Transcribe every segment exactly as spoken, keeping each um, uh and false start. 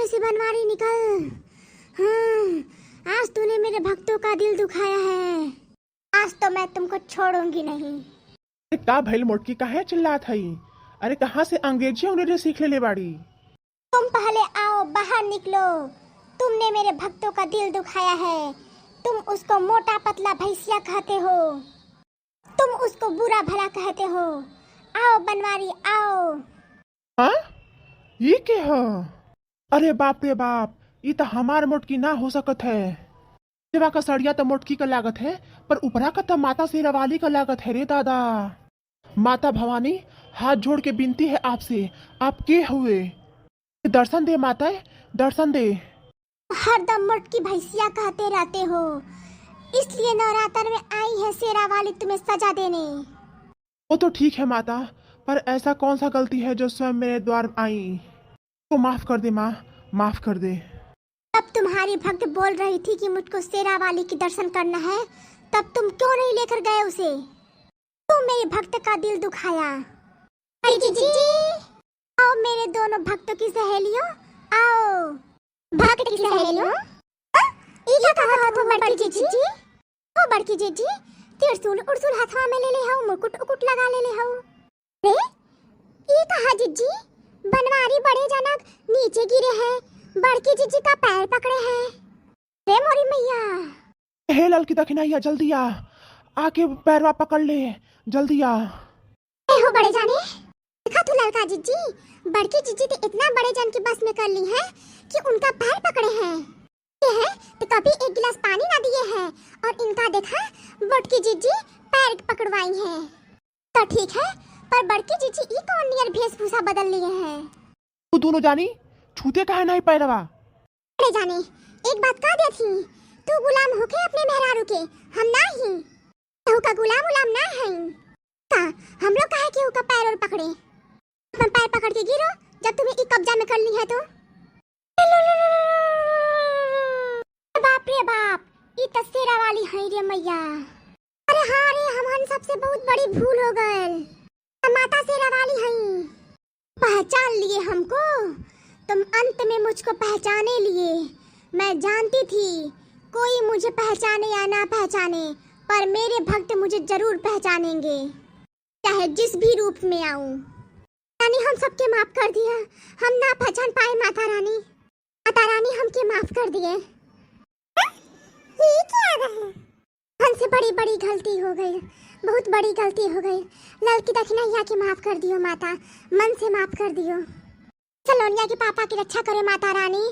से बनवारी निकल। हाँ, आज तूने मेरे भक्तों का दिल दुखाया है। आज तो मैं तुमको छोड़ूंगी नहीं। अरे का भइल मोटकी, काहे चिल्लात हई? अरे कहाँ से अंग्रेजी अंग्रेजी सीख लेले बाड़ी? तुम पहले आओ, बाहर निकलो। तुमने मेरे भक्तों का दिल दुखाया है। तुम उसको मोटा पतला भैंसिया कहते हो, तुम उसको बुरा भला कहते हो। आओ बनवारी, आओ। हाँ, ये के ह? अरे बाप रे बाप, ई त हमार मोटकी ना हो सकत है। सेवा का सड़िया त मोटकी का लागत है, पर उपरा का त माता शेरावाली का लागत है रे दादा। माता भवानी, हाथ जोड़ के विनती है आपसे, आप के हुए? दर्शन दे माता, दर्शन दे। हरदम मोटकी भैंसिया कहते रहते हो, इसलिए नवरात्र में आई है शेरावाली तुम्हें सजा देने। वो तो ठीक है माता, पर ऐसा कौन सा गलती है जो स्वयं मेरे द्वार आई? तो माफ कर दे माँ, माफ कर दे। तब तुम्हारी भक्त बोल रही थी कि मुझको शेरावाली की दर्शन करना है, तब तुम क्यों नहीं लेकर गए उसे? तुम मेरे भक्त का दिल दुखाया। अरे जीजी, आओ मेरे दोनों भक्तों की सहेलियों, आओ। भक्त की सहेलियों? हाँ? ई का कहत हो बड़की जीजी? ओ बड़की जीजी, त्रिशूल उरशूल हथवा में ले ले हऊ, मुकुट उकुट लगा ले ले हऊ। रे, ई कहा जीजी, बनवारी बड़े जनक नीचे गिरे हैं, बड़की जीजी का पैर पकड़े हैं। रे मोरी मैया। हे ललकी दखिनहिया, जल्दी आ, आके पैरवा पकड़ ले, जल्दी आ। ए हो बड़े जाने, देखा तू ललका जीजी, बड़की जीजी तो इतना बड़े जन के बस में कर ली है कि उनका पैर पकड़े हैं। ये है तो कभी एक गिलास पानी ना दिए हैं और इनका देखा बड़की जीजी पैर पकड़वाई हैं। तो ठीक है, पर बड़की जीजी ई कौन नियर भेषभूषा बदल लिए हैं? तू दोनों जानी छूते काहे नहीं पैरवा? अरे जाने, एक बात कह देत ही, तू गुलाम होके अपने मेहरारू के, हम ना ही। केहू का गुलाम उलाम ना हई। का हम लोग काहे केहू का पैर और पकड़े? अपन पैर पकड़ के गिरो, जब तुम्हें ई कब्जा में कर ली है तो। बाप रे बाप, ई त शेरावाली हई रे मैया। अरे हाँ रे, हमहन सबसे बहुत बड़ी भूल हो गयल। हम माता शेरावाली हई। पहचान लिए हमको? तुम अंत में मुझको पहचाने लिए। मैं जानती थी कोई मुझे पहचाने या ना पहचाने, पर मेरे भक्त मुझे जरूर पहचानेंगे, चाहे जिस भी रूप में आऊं। रानी, हम सबके माफ कर दिया, हम ना पहचान पाए माता रानी। माता रानी, हमके माफ कर दिए। हाँ? ये क्या रहे? हमसे बड़ी बड़ी गलती हो गई, बहुत बड़ी गलती हो गई। ललकी दखिनहिया के माफ कर दियो माता, मन से माफ कर दियो। सलोनिया के पापा की रक्षा करे माता रानी,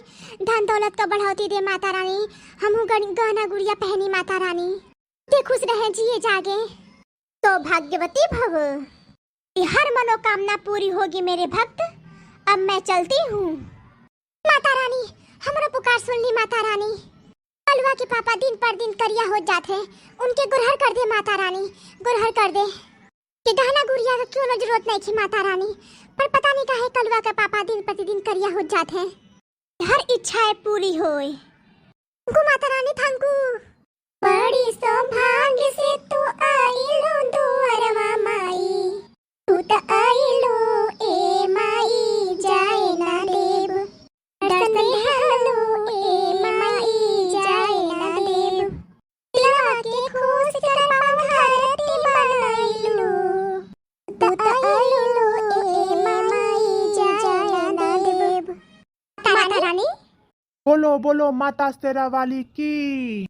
धन दौलत का बढ़ौती दे माता रानी, हमहू गन-, गहना गुड़िया पहनी माता रानी, ते खुश रहे जिए जागे। सौभाग्यवती भव, ये हर मनोकामना पूरी होगी मेरे भक्त, अब मैं चलती हूँ। माता रानी, हमरो पुकार सुन ली माता रानी। कलुआ के पापा दिन पर दिन करिया होत जात है, उनके गुरहर कर दे माता रानी, गुरहर कर दे। के गहना गुड़िया का क्यों जरूरत नहीं थी माता रानी, पर पता नहीं काहे कलुआ के पापा दिन प्रतिदिन करिया होत जात है। हर इच्छाएं पूरी होए। थैंक यू माता रानी, थैंक यू। बड़ी सौभाग्य से तू आइलो दुआरवा माई, तू त आइलो ए माई, जाए ना देब। दर्शन देहलो ए माई, जाए ना देब। दिलवा के खुश कर पंखा रत्ती बनाइलो, तू त आइलो ए माई, जाए ना देब। माता रानी। बोलो, बोलो माता शेरावाली की।